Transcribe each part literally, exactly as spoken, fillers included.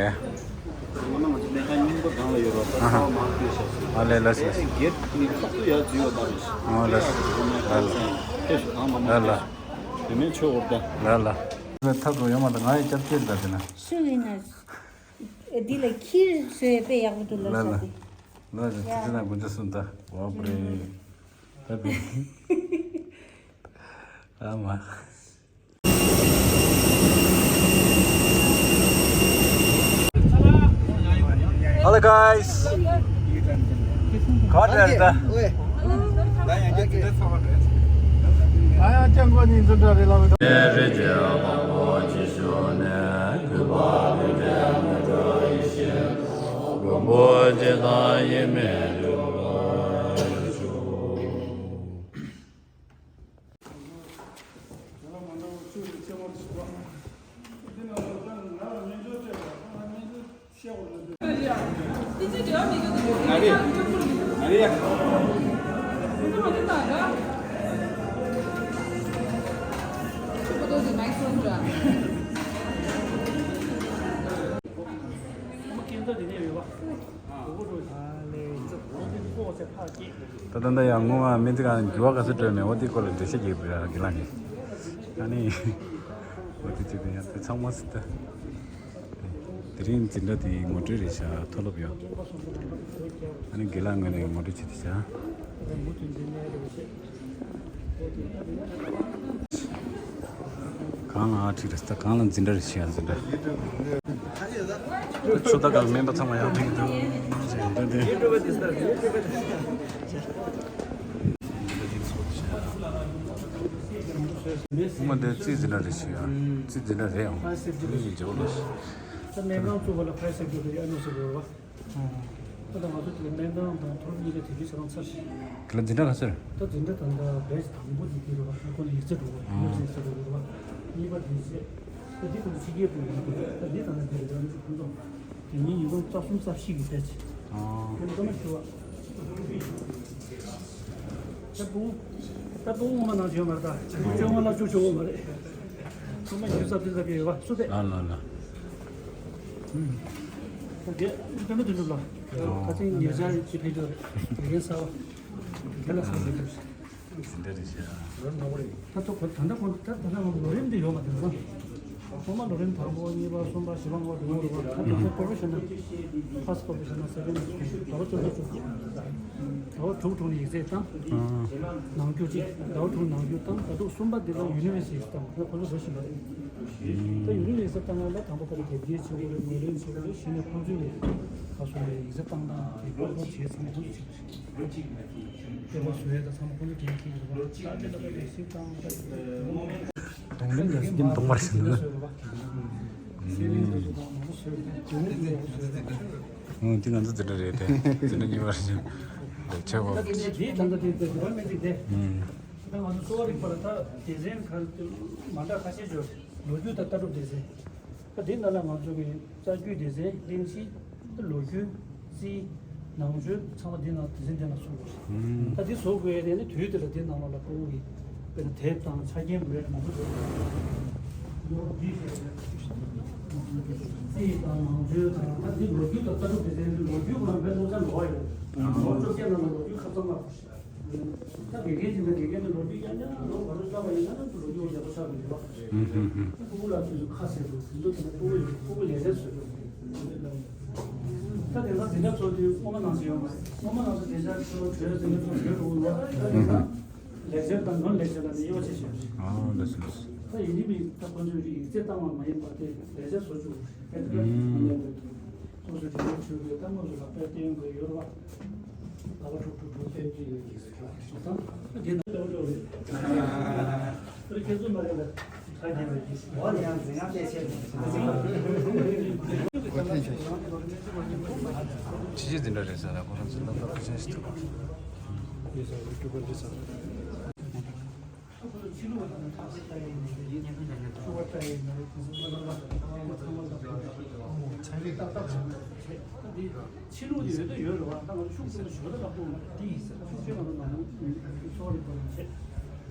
ང་ང་ཚོ་སྨན་ཁང་རྙིང་པ་སྒང་ལ་ཡོད་རོགས། ད་ཨ་ཧ། ཚ་བ་མང་པོ་ཤ་ཤ། ཨ་ལེ་ལ་ཤ་ཤ། གེད་ནི་ཁ་ཐུག་ཡར་འཛུལ་བ་ལྟ་བུ་ཤ། ཨ་ལ་ལ་ལ། ཕེབས་ཤོག་གང་མང་མང་ལ་ལ། ཕེབས་ཤོག་དེ་མིན་ཆོས་འོར་ད་ལ་ལ། ལ་ཐབས་རོ་ཡོད་མ་ད་ང་ཡི་སྐྱབས་རྗེ་ལ་དེ་ན། ཤུ་ཡིན་ན། འདི་ལ་ཁྱིར་བཟོས་དཔེ་ཡག་པོ་འདུག་ལ་ལ་ལ། ས་དེ། ལ་ལ་དེ་ཚེ་ན་དགུ་འཇའ་སུམ་ད་བ་པ་རེད། ད་བི། ཨ་མ། Hello guys. ག་བ་འདྲ་རེད་ད། ཨ་ཡང་སྐྱབས་མགོན་གཉིས་འཛིན་གྲྭ་རེད་ལ། རེ་རེ་རྗེ་དང་པོ་ཅི་ཞུ་ནས་གུས་པ་དུས་དྲན་མི་འགྲོ་ཡི་ཞིང་། མགོན་པོ་ཇི་ལྟར་ཡིད་མི་འགྱུར་བར་ཤོག། ད་ལྟ་ད་ཡང་སྔོན་མ་སྨན་རྩིས་ཁང་འགྱུར་བ་ག་ཚོད་འགྲོ་མེད་འོ་དེའི་སྐོར་ལ་འགྲེལ་བཤད་རྒྱག་དགོས་ཡ་དགེ་ལགས་ཀྱིས། ཨ་ནི་འོ་དེ་བྱས་ཏེ་ཡང་དེ་ཚང་མ་སྲིད་ད། དེ་རིང་འཛིན་གྲྭ་དེའི་ངོ་སྤྲོད་རེད་ཤག་མཐོ་སློབ་ཡོད། ཨ་ནི་དགེ་ལགས་ངོས་ནས་ངོ་སྤྲོད་བྱེད་དེ་ཤག་གང་ལ་ཨ་ཁྲིག་རེད་ད། གང་ལ་འཛིན་གྲྭ་རེད་ཤག་འཛིན་གྲྭ། ཆུ་ད་གང་སྨན་པ་ཚང་མ་ཡག་ཐིག་འདུག་འཛིན་གྲྭ་དེ། ཨ་མ་འདི་རྩིས་འཛིན་གྲྭ་རེད་ཤག་རྩིས་འཛིན་གྲྭ་རེད་ཨང་། མི་ཡིན་འཇོག་ལ། ད་སྨན་ཁང་བཙུགས་པ་ལ་ཕ་ཡི་སེམས་ཁུར་དུ་ཡ་གནོད་སེམས་དགོས་རེད་བ། ད་ལྟ་ང་ཚོ་དེ་སྨན་ཁང་དང་མཐོ་སློབ་གཉིས་ཀ་དེ་དུས་ཚེ་རང་ཚར་ཤག་དེ་ལ་འཛིན་གྲྭ་ག་ཚོད་རེད། ད་འཛིན་གྲྭ་ད་ལྟ་བེ་ཆི་དང་པོ་དེ་དེ་རེད་བ། ཁོ་ནི་ཡིག་ཚད་འགྲོ་བ་ཡིན་ན་ཡིག་ཚད་འགྲོ་དགོས་རེད་བ། གཉིས་པ་དེ་ཚེ། ད་འདི་ཁོ་ནི་ཕྱི་རྒྱལ་པོ་ཡིན་དགོས་རེད། ད་འདི་ད་ལྟ་དེ་རེད་ང་ཚོ་ཁོང་ཚོ། དེ་ཉིན་ཉིས་སྟོང་རྩ་གསུམ་རྩ་བཞི་གི་བེ་ཆི། ཨོ། དེ་ལ་ད་ལྟ་ཞུ་བ། ད་བུ། ད་བུ་ངོ་མ་ནང་བཞིན་མ་རེད་ད། བཅོ་ལྔ་ལ་བཅུ་ཆོག་གོ་མ་རེད། ཚང་མ་ཡུལ་ཚབ་དེ་ཚབ་ཡོད་བ་སུ་དེ། ལ་ལ་ལ། ད་དེ་དོན་དུ་འགྲུབ་ལ། ཁ་སང་ཉེ་ཆར་གྱི་ཕེབས་རྒྱུ་རེད། དགེ་རྒན་གསར་བ། དེ་ལ་སོང་ཕེབས་རྒྱུ་རེད། འདི་འདྲ་རེད་ཤག་ད་ཐོག་ད་ལྟ་ཁོང་ད་ད་ལྟ་ང་ལོ་རིམ་དེ་ཡོད་མ་རེད་ན། ཁོང་མ་ལོ་རིམ་དང་པོ་གཉིས་པ་གསུམ་པ་བཞི་པ་ལྔ་པ་དེ་མོ་རེད་བ། ད་ད་ལྟ་པོ་རོ་ཤི་ནལ་ཕར་སི་པོ་རོ་ཤི་ནལ་སེ་ཀེན་ཌི་ཟླ་བ་བཅུ་དྲུག་བཅུ་དགུ། ཟླ་བ་དྲུག་དྲུག་ནས་ཡིག་ཚད་བཏང་། ནང་རྒྱུ་གཅིག་ཟླ་བ་དྲུག་ནང་རྒྱུ་བཏང་། ད་དུང་གསུམ་པ་འདི་ལ་ཡུ་ནི་ཝར་སི་ཊི་བཏང་། ད་ཁོ་ཚོ་འགྲོ་བཞིན་པ་རེད། ད་ཡུ་ནི་ཝར་སི་ཊི་བཏང་ཡ་ལ་དང་པོ་ཁོ་ལ་དེབ་སྐྱེལ་བྱེད་དགོས་རེད། ངོས་ལེན་བྱེད་དགོས་རེད། གཞི་ནས་ཁོང་ཚོའི་ལས་ཁ་སོང་ནས་ཡིག་ཚད་བཏང་སྟངས་དེ་ཁོ་ཚོ་བྱས་ཚང་མ་ཁོ་ཚོ་བྱེད་དགོས་རེད། དེ་བ་བཟོ་ཡས་དང་ཚང་མ་ཁོང་ཚོ་འགན་འཁྱེར་གྱི་རེད་བ། ད་དེ་ལ་ལས་སྲིད་དང་ད་གདོང་ལེན་གྱི་སྲིད་དོན་གདོང་པར་ཟིན་ན། ཨང་། དེ་ང་ཚོ་དེ་འདྲ་རེད་དེ། དེ་འདྲ་གཉིས་པར་ཟིན། ལེགས་ཆ་བ། ད་དེ་ནས་དེའི་དང་ད་དེ་དེ་དེ་བ་མེད་ཅིག་དེ། ཨང་། ད་ང་ཚོ་གསོ་བ་རིག་པ་ལ་ད་སྡེ་ཚན་ག་མ་འདྲ་ཁ་ཤས་ཡོད། ལོ་རྒྱུས་དང་ལྟ་གྲུབ་སྡེ་ཚན། ད་འདི་ནང་ལ་ང་ཚོ་གི་རྩ་རྒྱུད་སྡེ་ཚན་གླེང་གཞི། ད་ལོ་རྒྱུས། རྩིས། ནང་ཆོས་ཚང་མ་འདི་ནང་སྡེ་ཚན་འདི་ནང་ཚུད་དགོས་རེད། ད་འདི་བཟོ་དགོས་ཡ་དེ་ནི་དུས་དེ་ལ་འདི་ནང་ལོགས་ལ་ཁོ་བོ་གི་དཔེར་ན་དེབ་དང་ཆ་རྐྱེན་མང་པོ་ཡོད་རེད། ལོ་རྒྱུས་ཞེས་པ་རྩིས་དང་ནང་ཆོས་དང་། ད་འདི་ལོ་རྒྱུས་དང་ལྟ་གྲུབ་སྡེ་ཚན་འདི་ལོ་རྒྱུས་ཁོ་རང་དཔེ་སློབ་ཚན་འགྲོ་བ་ཡོད་རེད། ལོ་བཅོ་བརྒྱད་ནང་ལ་ལོ་རྒྱུས་ཁ་ཚང་ལ། ད་དགེ་རྒན་ཅིག་དང་དགེ་རྒན་དེ་ལོ་རྒྱུས་རྐྱང་རྐྱང་ལོ་བར་དུ་བསླབ་པ་ཡིན་ན་ལོ་རྒྱུས་ཡག་པོ་ཆགས་ཀྱི་ཡོད་པ། ཨུ་ཧུ་ཧུ། ཕྲུ་གུ་ལ་དུས་སུ་ཁ་གསལ་འདུག་དེ་ཚོ་དེ་ནས་ཕྲུ་གུ་ཕྲུ་གུ་ལས་ཀ་བཟོས་འདུག་ད་དེང་སང་འཛིན་གྲྭ་ཚོགས་དུས་སྔོན་མ་ནང་བཞིན་ཡོད་མ་རེད། སྔོན་མ་ནང་བཞིན་འཛིན་གྲྭ་ཚོགས་གྲོས་འཛིན་གྲྭ་ཚོགས་གྲོས་འགྲོ་གི་འདུག་ད་དེང་སང་ལེགས་སྦྱར་དང་ནོན་ལེགས་སྦྱར་ལ་ནི་དབྱེ་བ་ཕྱེ་བཞིན་རེད། ཨ་ལགས་སོ་ལགས་སོ། ད་ཡིན་གཅིག་མིན་གཅིག་ད་ཁོ་ཚོས་ཡིག་ཚད་བཏང་བ་མ་ཡིན་པ་དེ་ལེགས་སྦྱར་བཟོ་བཅུག་རེད། ཨུ། སོ་སོའི་དྲན་རྟེན་ཆོས་གོས་ལྟ་དངོས་སུ་ལག་པས་བསྟན་དགོས་ཡོད་རེད་བ། ཟླ་བ་དྲུག་དྲུག་དྲུག་བསྟན་གྱི་ཡོད་ཀྱི་ཟེར་བ་ཞིག་དང་། དེ་ལྟ་བུ་ལོ་རེད། ཁྱེད་ཚོ་མ་རེད་ལ། ཁ་རྒྱབ་པའི་གི་འོ་ཡང་འཛིན་ཡང་བལྟས་ཆེ་ནས། ཕྱི་རྒྱལ་འཛིན་གྲྭ་རེད་ཟེར་ན་ཁོ་རང་ཚོ་ལྟ་བ་ཁ་ཤས་ཤིག་ཐུབ། ཡོད་ས་རེད། སྐྱོ་པོ་འདི་ས་རེད། ཁོ་ཚོ་ཕྱི་ལོགས་དང་ཐག་ཚད་ལྟ་ཡིན་ནའི་རེད། ཤུགས་པ་ལྟ་ཡིན་ནའི་རེད། དེ་ཚོ་ཚང་མ་ལ་ཚང་མ་ལ་ཚང་མ་ལ་ཏག་ཏག་བྱུང་ནས་བྱས། ད་འདི་ཕྱི་ལོགས་དེ་ཡོད་ད་ཡོད་རེད་བ། ད་ང་ཚོ་ཤུགས་ཚད་ཞོ་ད་ལ་ཕོག་ན་འདི་ཡིན་ཟེར། ཤུགས་ཆེ་ང་ཚོ་ནང་ནང་ཚོ་རེད་པ་ལ་བྱས།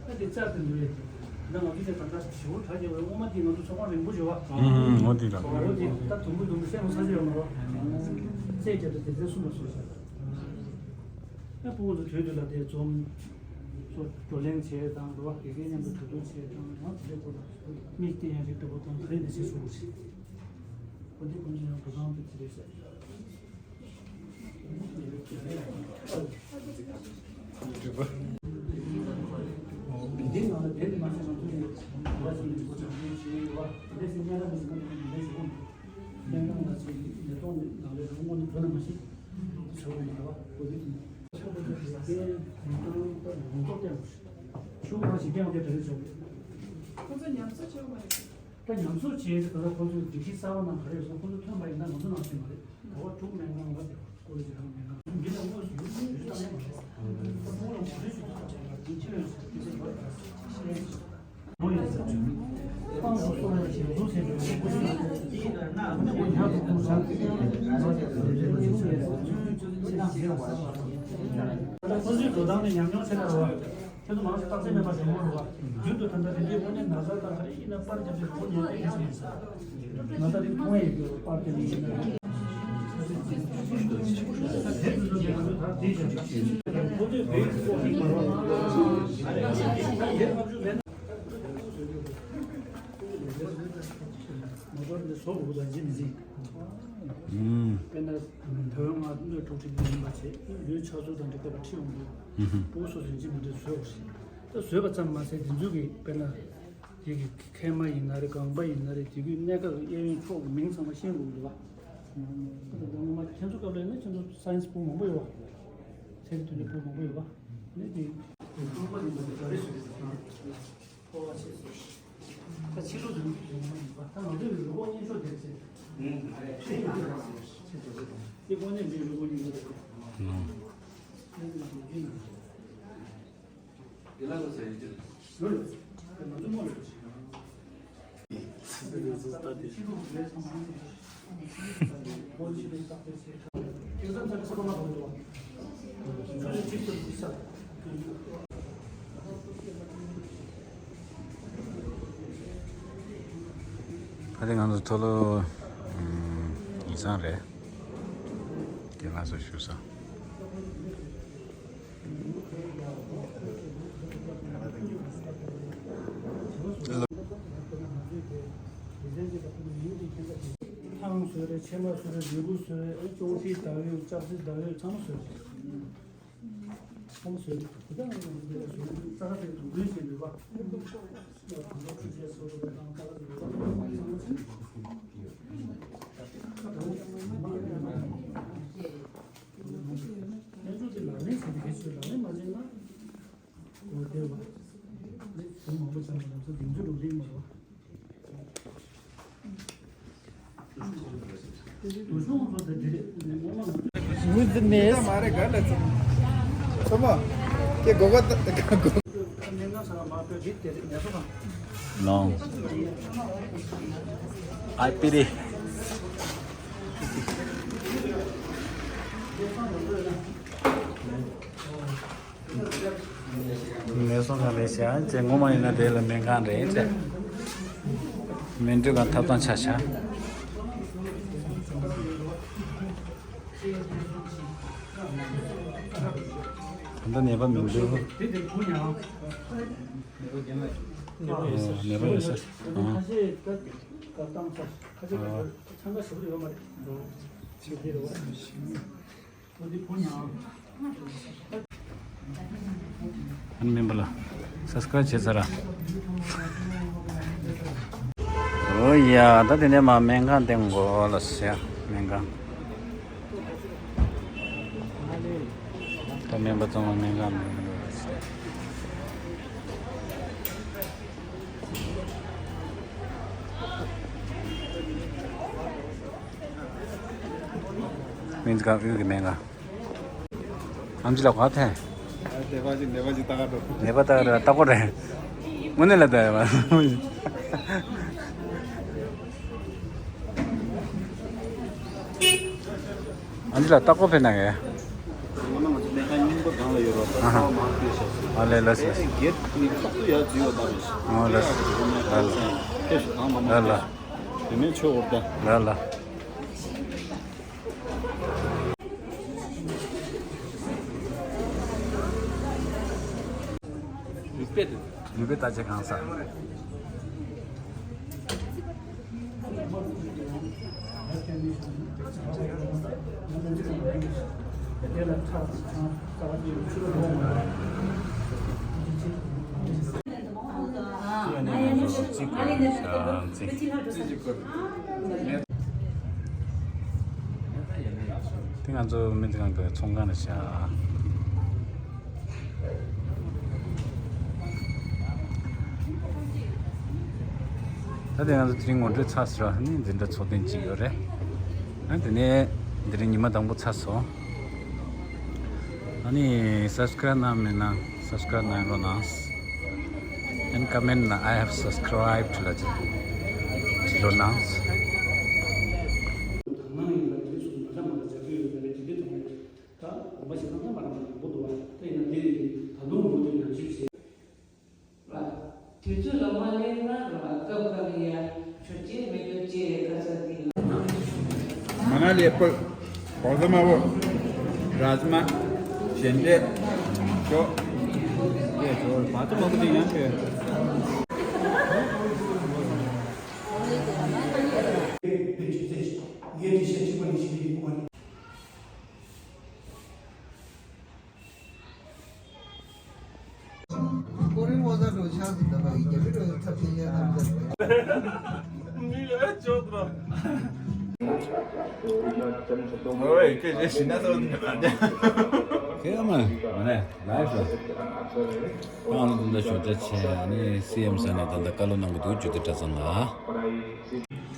ད་འདི་རྩ་དེ་འདི་རེད། ད་ང་ཚོ་དེ་ད་ལྟ་ཞི་བོ་གྲྭ་རྒྱལ་བའི་དབུ་མ་དེ་ང་ཚོ་ཚོགས་ཁང་རིང་པོ་ཞིག་ཡོད་པ། ཨུམ། འོ་དེ་ལ། འོ་དེ་ད་དུམ་བུ་དུམ་བུ་སེམས་ས་ཆ་ཡོད་མ་རེད། རྩེ་བརྒྱབ་སྟེ་སྡེ་ཚན་གསུམ་ལ་བཟོས་བཞག་ཨ་ཕྲུ་གུ་ཚོ་དུས་དུས་ལ་དེ་འཛོམས། ཚོ་བགྲོ་གླེང་བྱས་དང་། རེད་བ། དགེ་རྒན་མཉམ་དུ་གྲོས་བསྡུར་བྱས་དང་། ཡང་དེ་འདྲའི་སྐོར་ལ་མིག་སྟོན་ཡ་རིགས་འདྲ་པོ་དང་། དེ་འདྲ་བྱས་སོང་ཞིག་འོ་དེ་ཁོང་ཚོ་ཡང་འགྲོ་སྟངས་དེ་དེ་རེད་ཟེར། ཁོ་ཚོ་ཉམས་གསོ་བྱེད་དགོས་རེད། ད་ཉམས་གསོ་བྱས་ཏེ་ད་ལྟ་ཁོ་ཚོས་སྒྲིག་གཞི་གསར་པ་ནང་ག་རེ་ཡོད་སོང་། ཁོ་ཚོ་ཐོན་པ་ཡིན་ན་ང་ཚོ་ནང་བཞིན་མ་རེད། ད་བར་དྲུག་སྨན་ཁང་ལ་དེ་བར་ཀོ་ལེ་ཇི་རང་སྨན་ཁང་། འདི་ལ་དངོས་སུ་ཡོང་ཡོང་ཡོང་བཏང་ཡོད་མ་རེད། ཁོ་ཚོ་ལ་ངོ་སྤྲོད་ཞུ་ཐུབ་པ་དང་ཡང་ཅི་ཡོད་ཟེར་དེ་ཚོ་ཡོད་རེད། ལོ་ཡིན་ཟེར་ཏང་སོ་སོ་ལ་ཞིག་འཛུགས་ཟེར་ཏེ་ཁོ་ཚོ་ཁོ་ཚོ་ཡག་ཏུ་གཏོང་བྱ། ཁོ་ཚོ་ཁོ་ཚོ་འགྲོ་སྟངས་ནས་ཉམས་མྱོང་བྱས་ན་རེད་བ། ཁྱེད་ཚོ་མང་ཆེ་རྟགས་གསལ་མེད་པ་ཞིག་ཡོང་གི་རེད་བ། རྒྱུན་དུ་ད་ལྟ་དེ་འདྲའི་དངོས་གནས་ན་ཚ་དང་ག་རེ་ཡིན་ན་པར་རྒྱབ་ནས་སྒོ་ཉལ་ཏེ་ཡིན་ས་མེད་ས། ན་ཚ་རིགས་མཐོང་ཡས་ཡོད་པར་པར་རྒྱབ་ནས་ཡིན་ན། ཁོ་ཚོས་བོད་ཡིག་སྐོར་ཞིག་མ་རེད་བ། ཁོ་ཚོས་བོད་ཡིག་སྐོར་ཞིག་མ་རེད་བ། མ་གཏོགས་འདི་བཟོ་དགོས་དང་ཅི་མི་འཛིན། ཨུམ། དཔེར་ན་དོན་ལྔ་སྣོད་དྲུག་ཁྲིད་ཡིན་པ་བྱས། ལུས་ཕྱག་ཚོགས་དང་འབྲེལ་བ་ཁྲིད་འོང་དུས། ཨུམ། ཕྲུ་གུ་སོ་སོ་ཡིན་གཅིག་མིན་གཅིག་བཟོས་དགོས་ཤིང་། ད་བཟོས་པ་ཙམ་མ་ཟད་འདི་ཚོ་གི་དཔེར་ན་དེ་གི་མཁལ་མ་ཡིན་ན་རེད། སྒང་པ་ཡིན་ན་རེད། དེ་གི་གནས་སྐབས་གཡས་གཡོན་ཕྱོགས་ཀྱི་མིང་ཚང་མ་ཤེས་དགོས་འདུག་བ། ད་ལྟ་ངོ་མ་ཁྱེད་ཚོ་སྐབས་ལ་ཡིན་ན་ཁྱེད་ཚོ་སའེན་སི་པོ་མང་པོ་ཡོད་བ། ཚན་རིག་དོན་ལ་པོ་མང་པོ་ཡོད་བ། ནས་དེ་རྐང་པ་ཡིན་པ་དེ་ག་རེ་བཟོས་རེད་ཟེར་ན། ཕོ་བ་ཆེ་སོང་། ད་ཕྱི་ལོགས་དུ་ཡོང་མ་ཡིན་པ། ད་ང་ཚོའི་ལུས་པོ་གཉན་ཤོས་དེར་ཟེར། ཨུམ། ཕྱི་ཡང་ཆེ་སོང་། དེ་དངོས་གནས་མིའི་ལུས་པོ་གཉན་ཤོས་དེ་རེད། ཨུམ། དེ་ལ་ང་ཚོ་ཡིན་གྱི་རེད། ལོ་ལོ། དེ་ང་ཚོ་མ་ལོ་ཞིག་ཡང་། ད་ལྟ་ང་ཚོ་མཐོ་སློབ་ཨམ་ཡིག་ཚང་རེད། དེ་ང་ཚོ་བཞུགས་ས། ཐང་བཟོས་རེད། ཕྱེ་མ་བཟོས་རེད། ལུས་པོ་བཟོས་རེད། ཨ་ཅོག་ཙེ་ཟླ་འོད། ལྕགས་ཙེ་ཟླ་འོད་ཚང་མ་བཟོས་རེད། ཚང་མ་བཟོས་རེད། དེ་ལྟར་ང་ཚོ་འདི་ལ་བཟོས་རེད། རྩ་ཁ་དེ་དུག་སྦྲུལ་ཟེར་འདུག་པ། ཁ་དོག་ཚང་མ་ཚང་མ་ཚང་མ་ཚང་མ། ཁྱེད་ཚོ་དེ་ལག་ལེན་བྱེད་དུས་ཁྱེད་ཚོས་ལག་ལེན་མ་བྱས་ན། འོ་དེ་བ། དེ་མང་པོ་ཚང་མ་ལམ་སང་དེང་ཚོད་འགྲོ་གི་མ་རེད་བ། དུ་ཤོང་ཚོ་དེ་དེ་རེད། དེ་ངོ་མ་ང་ཚོ། Who's the miss? མ་རེད་ག་ལ་ཚོ། ཚོ་མ། ཀྱེ་གོ་གོ་ད་གོ། ཉེན་ཁ་ས་ལ་མ་སྤྲོད་རིགས་དེ་རིགས་ངལ་གསོ་དང་། No. I pity. ངལ་གསོ་ཁང་རེད་ཤག་ཅེས། ངོ་མ་ཡིན་ན་དེ་ལ་སྨན་ཁང་རེད་ཅེས། སྨན་སྤྲོད་ཁང་ཐབ་ཚང་ཆགས་ཤག་ད་ལྟ་ནད་པ་མི་འདུག་ནད་པ་ཡོད་ས། ཨ། ཨ། ཨ་ནི་མེམ་པར་ལ་སབ་སི་ཀ་རབ་བྱས་ཚར་ར། ཨོ་ཡ། ད་དེ་ནས་མ་སྨན་ཁང་སྟེང་གོ་ལ་ཟེར། སྨན་ཁང་། ད་སྨན་པ་ཚང་མ་སྨན་ཁང་ནང་ལ་ཟེར། སྨན་ཁང་། དབུས་ཀྱི་སྨན་ཁང་། ཨམ་ཆི་ལགས་ག་ཐད། ནད་པ་ཅིག་ནད་པ་ཅིག་ལྟ་ག་འགྲོ། ནད་པ་ལྟ་ག་འགྲོ། ལྟ་སྐོར་རེད། དངོས་གནས་ལ་ལྟ་ཡ་མ། ཨམ་ཆི་ལགས་ལྟ་སྐོར་ཕེབས་གནང་གས། ང་ཚོ་སྨན་ཁང་རྙིང་པ་སྒང་ལ། ལ་ཡོད་རོགས་ད་ཨ་ཧ། ཚང་མ་མང་སྟེ་ཤ་ཟོས། ཨ་ལས་ལ་ཟེར། ཨེ་གེད་ནི་ཁབ་ཏུ་ཡ་ཛི་ཡོད་ད་རེད། ཨ་ལ་ལ་ལ། ལ་ལ། དེ་མིན་ཆོས་འོར་ད། ལ་ལ། ལུས་པའི་ལུས་པའི་ལྟ་ཆ་གང་ས། དེ་ང་ཚོ་སྨན་རྩིས་ཁང་གི་ཚོང་ཁང་ལ་བཞག་ད་དེ་ང་ཚོ་དེ་རིང་ངོ་སྤྲོད་ཚར་སོང་ར། ནི་འཛིན་གྲྭ་ཚོགས་ཐེངས་གཅིག་ཡོད་རེད། ཨ་དེ་ནས་དེ་རིང་ཉི་མ་དང་པོ་ཚར་སོང་། ཨ་ནི་སབ་སི་ཀ་རབ་གནང་མེད་ན་སབ་སི་ཀ་རབ་གནང་རོགས་གནང་། And comment ན་I have subscribed ལ་བྲིས་རོགས་གནང་། དང་བླངས་ཡིན་ལ་དུས་སུ་མ་འདྲ་མ་འདྲ་མཛད་རྒྱུ་ཡོད་པ་རེད། དེ་འདྲའི་ཐོག་ནས་ད་དགོངས་པ་བཞེས་སྟངས་ད་མ་འདྲ་མ་འདྲ་མང་པོ་འདུག་བ། ད་ཡིན་ན་དེ་ཡིན་ད་དུང་མུ་མཐུད་ཉམས་ཞིབ་བྱེད། དུས་ཚོད་ལ་མ་སླེབས་ན་ར་སྐབས་འགའ་ལ་ཡ་ཆོས་ཅེས་མེད་རྒྱུ་ཅེས་ཁ་ཚ་དེ་ལ། མ་ན་ལི་ཨེ་པལ། གོང་ས་དམར་པོ། རཱ་ཛ་མ། ཞལ་འབྲས། ཞོ། ཡས་ཞོ་བ་ཚོ་མང་པོ་དེ་ཡང་ཞོ། ཀོ་རིན་ཝ་ཛ་འགྲོ་ཆགས་སུ་ད་བ་ཡི་རྒྱ་མི་འགྲོ་ཡི་ཐབས་ཤེས་ཡ་ཐམས་ཅད་མི་ཡ་ཅོག་ར། ཁྱེད་མ་མ་ནས་ལའི་ཕི་རེད། ཏང་ལ་ད་ལྟ་ཞོགས་ཇ་ཆེ་ནི་སི་ཨེམ་ས་ནས་ད་ལྟ་བཀའ་སློབ་གནང་གི་འདུག་ཇོ་ཏི་གྲྭ་ཚང་ལ།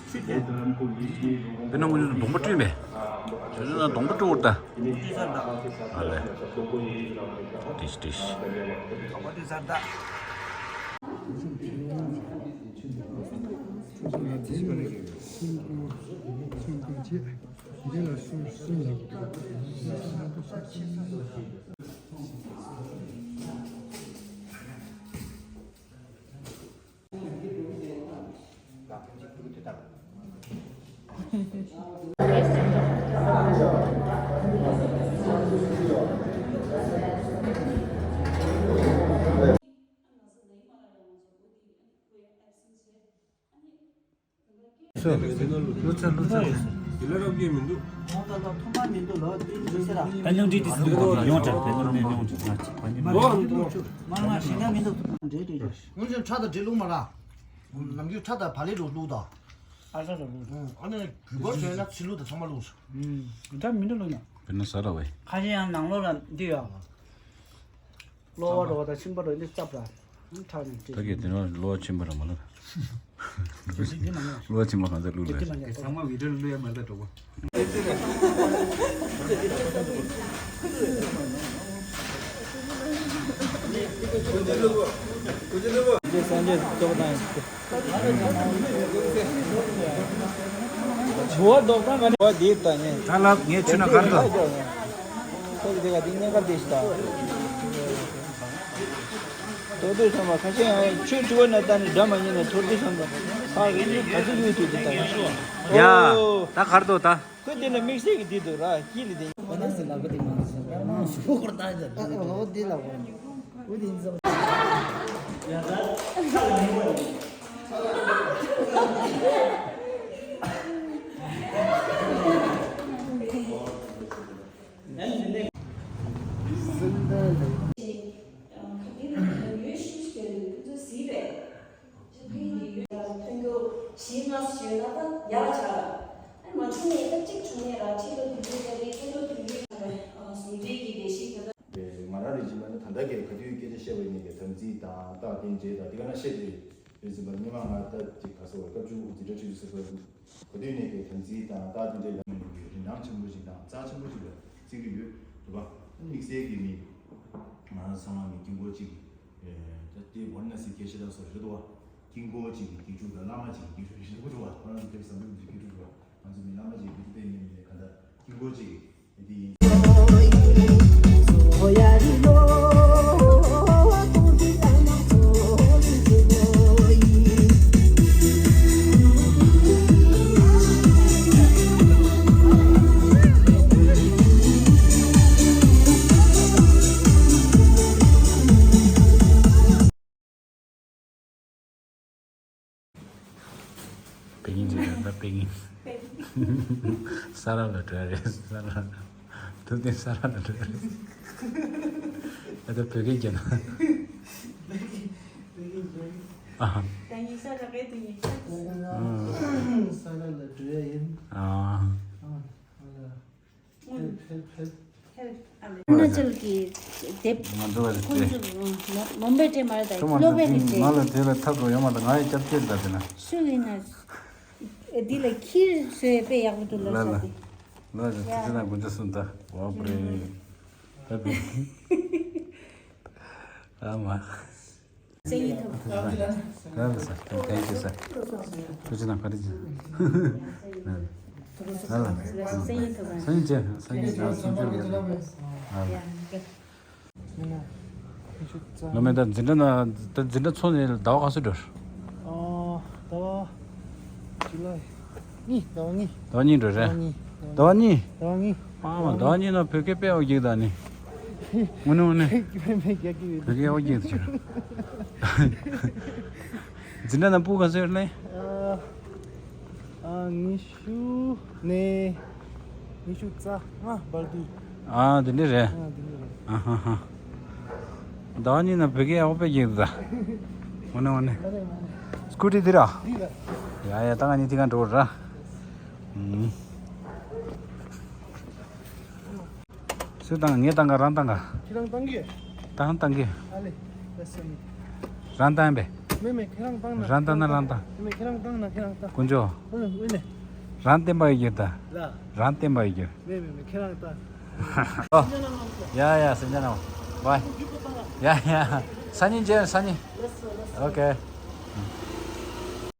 དཔེར་ན་ང་ཚོ་གདོང་པ་བཀྲུས་མེད། ཁྱོད་ཚོ་ན་གདོང་པ་བཀྲུ་བར་ལྟ། ཨ་ལས། ཏིཤ་ཏིཤ། ལོ་ཚ་ལོ་ཚ། དེ་ལ་རབ་རྒྱས་མི་འདུག་ད་ཉུང་འདྲིས་དེ་སུ་འདུག་ཡོང་དྲགས་དེ་ཚོ་ནས་ཡོང་དྲགས་དེ་ཚོ་ནས་ཡོང་དྲགས་ང་ཅི་བ་ཉི་མ་ཞེ་ན་མི་འདུག་འདྲེ་འདྲེ་འདྲེ། ཡོང་ཅན་ཁྲ་དང་འདྲེ་བླུག་མ་ར། ནམ་རྒྱུན་ཁྲ་དང་བག་ལེབ་འགྲོ་བླུག་དང་། ཨ་ས་ར་བླུག་ཨ་ནི་གུས་པར་བྱས་ན་ཚི་ལུ་དང་ཚང་མ་བླུག་སོང་། འདྲ་མི་འདྲ་བླུག་ན། དཔེར་ན་ས་ར་བས། ཁ་ཤས་ཡང་ནང་ལོགས་ལ་འདི་ཡོད། གློ་བ་རོ་དང་མཆིན་པ་རོ་འདི་རྩབ་ར། ཁྲག་ནི་ད་གི་དེ་ནོ་གློ་བ་མཆིན་པ་ར་མ་ལ། འདི་མ་ཉོ། གློ་བ་མཆིན་པ་གང་ཚ་བླུག་འདི་ལ། མ་ཉོ། ཚང་མ་བི་ཌིའོ་བླུག་ཡ་མ་ལ་འགྲོ་གོ། འདི་སངས་རྒྱས་ཐོབ་དང་། བུ་བ་ལྡོག་དང་ག་ནས་བ་འདི་ལྟ་ཉན། ད་ལབ་ངས་ཆུ་ན་གར་དོ། ཁོ་གི་དེ་ག་དེ་གཉན་ཁ་དེ་ཞིག་དང་། དོ་དོ་ཚང་མ་ཁ་ཤས་ཡང་ཆོས་དྲི་བ་ན་ལྟ་ནི་འདྲ་མ་ཉན་ནས་ཐོར་དུས་ཙམ་པ་ཨ་གི་ག་ཚོད་ཡོད་དུས་དེ་ལྟ་ཡ། ད་གར་དོ་ད། ཁོས་དེ་ལ་དམིགས་བསལ་གྱི་དེ་འདུག་ར་སྐྱིད་ལ་དེ། ཨ་ནི་སི་ལ་ག་དེ་མ་སོང་ཁོར་ལྟ་ཡ་ལོ་དེ་ལ་གོ་འུ་དེ་ཡིན་ཙམ། ཐོན་རྒྱུ་གཞི་ལྔ་ཞོན་ན་ད་ཡག་ཆགས། ཨ་མ་བྱུང་ནས་ད་གཅིག་བྱུང་ནས་ར་ཁྲི་ལོ་བདུན་ཅུ་ད་རེས་ཁྲི་ལོ་བདུན་ཅུ་ཆགས་པའི་ཟུང་འབྲེལ་གྱི་ལས་གཞི་དེ་ད། ང་རང་རེ་བཞིན་པ་ནི་ད་ལྟ་གི་ག་དུས་སྐད་ཆ་བཤད་པ་ཡིན་ནའི་གི་དམ་ཚིག་དང་རྟགས་རྟེན་འབྲེལ་དང་དེ་ག་ན་བཤད་དེ་རེད་ཟིན་པ་སྔོན་མ་ང་ད་ཅིག་ག་སོ་བའི་སྐབས་བཅུ་དགུ་འཛིན་གྲྭ་ཁྲིད་རྒྱུ་ཟེར་བ་ག་དུས་ནས་ཀྱི་དམ་ཚིག་དང་རྟགས་དེ་འདྲའི་ལ་མི་འདུག་གི་རིན་ཐང་ཆེན་པོ་ཞིག་དང་རྩ་ཆེན་པོ་ཞིག་ལ་བརྩི་གི་ཡོད་རེད་པ། དམིགས་བསལ་གྱི་མི་ང་རང་ཚང་མ་ནི་དཀྱིལ་འཁོར་གཅིག་གི་ད་ལྟའི་ཝཱ་ར་ཎ་སི་སྐད་ཆ་དང་སོགས་རེད་དོ། དཀྱིལ་འཁོར་གཅིག་གི་དཀྱིལ་ཆོག་དང་བླ་མ་གཅིག་གི་དཀྱིལ་ཆོག་རེད་ཞེས་པ་རེད་པ། ཝཱ་ར་ཎ་སི་སྐད་ཆ་ཟམ་པའི་དཀྱིལ་ཆོག་རེད་པ། ང་ཚོ་མི་བླ་མ་གཅིག་གི་དཀྱིལ་ཆོག་དེ་ཡིན་མིན་ག་འདྲ། དཀྱིལ་འཁོར་གཅིག་གི་དེ་ཡིན། ས་ར་ལ་འགྲོ་ཡ་རེད། ས་ར་ལ། ཐུབ་བསྟན་ས་ར་ལ་འགྲོ་ཡ་རེད། ཨ་ད་བོད་སྐད་རྒྱབ་ན། ཨ། ད་ཉི་ཤ་ར་གའི་དུ་ཉི་ཤ། ས་ར་ལ་འགྲོ་ཡ་ཡིན། ཨ། ཨ་ལ། ཕེབས་ཕེབས་ཕེབས། ཨ་ནི་ཅལ་གྱི་དེབ་ང་ཚོ་བ་རེད་ཁོང་དེ། ཚོ་མོམ་པའི་དྲེ་མ་རེད་ད། ཁྱོད་མ་ལོ་ཚོ་པའི་དེ་གི་དྲེ། ང་ལ་དེ་ལ་ཐབས་རོ་ཡོད་མ་ད། ང་ཡི་སྐྱབས་སྐྱེལ་ད་དེ་ན། ཤུ་ཡིན་ན། འདི་ལ་ཁྱིར་བཟོས་ཡས་དཔེ་ཡག་པོ་འདུག་ལ་ལ་ས་ལ། དེ། ལ་ལ་དེ་ཚོ་ན་དགུན་ཆ་སུམ་ད་བ་པ་རེད། ད་དེ། ཨ་མ། སེང་ཡིན་ཐུབ། ལ་ལ་ས། Thank you sir. ཐུགས་རྗེ་གནང་། བཀའ་དྲིན་ཆེ། ལ་ལ། སེང་ཡིན་ཐུབ། སེང་ཡིན་ཆེ། སེང་ཡིན་ཆེ། སེང་ཆུང་ཡོད། ལ་ལ། ལོ་མེད་ད་འཛིན་གྲྭ་ན་ད་འཛིན་གྲྭ་ཚོགས་ནས་ཟླ་བ་ག་ཚོད་འགྲོ། ཨ། ཟླ་བ། ཇུ་ལའི། གཉིས། ཟླ་བ་གཉིས། ཟླ་བ་གཉིས་འགྲོ་རེད། ཟླ་བ་གཉིས། ཟླ་བ་གཉིས། ཟླ་བ་གཉིས། ཨ་མ། ཟླ་བ་གཉིས་ན་བོད་སྐད་དཔེ་ཨོ་རྒྱག་ད་ནི། དངོས་གནས་དངོས་གནས། དཔེ་མེད་རྒྱག་གི་ཡོད། བོད་སྐད་ཨོ་རྒྱག་ད་ཁྱོད། འཛིན་གྲྭ་ན་ཕྲུ་གུ་ག་ཚོད་ཡོད་ལེ། ཨ། ཨ། ཉི་ཤུ་ནས་ཉི་ཤུ་རྩ་ལྔ་བར་དུ། ཨ། དེ་འདྲ་རེད། ཨ། དེ་འདྲ་རེད། ཨ་ཧ་ཧ། ཟླ་བ་གཉིས་ན་བོད་སྐད་ཨོ་དཔེ་རྒྱག་ད། དངོས་གནས་དངོས་གནས། སི་ཀུ་ཊི་འདི་ར། འདི་ར། ཡ་ཡ། ད་ང་གཉིས་དེ་ག་འགྲོ་ར། ཨུམ། སུས་བཏང་། ངས་བཏང་ག་རང་བཏང་ག་ཁྱེད་རང་བཏང་གི། ད་རང་བཏང་གི། ཨ་ལེ། ལགས་སོ། རང་བཏང་པས། མེད་མེད། ཁྱེད་རང་བཏང་ན། རང་བཏང་ན་རང་བཏང་། མེད་མེད། ཁྱེད་རང་བཏང་ན་ཁྱེད་རང་བཏང་། དཀོན་མཆོག་ཨུ་ཨུ་ནེ། རང་བསྟན་པ་ཡོད་རྒྱུ་ད། ལ། རང་བསྟན་པ་ཡོད་རྒྱུ། མེད་མེད་མེད། ཁྱེད་རང་བཏང་། ཨོ། ཡ་ཡ། སེམས་ཅན་རྣམས། བའི། ཡ་ཡ། སང་ཉིན་མཇལ། སང་ཉིན། ལགས་སོ་ལགས་སོ། ཨོ་ཀེ།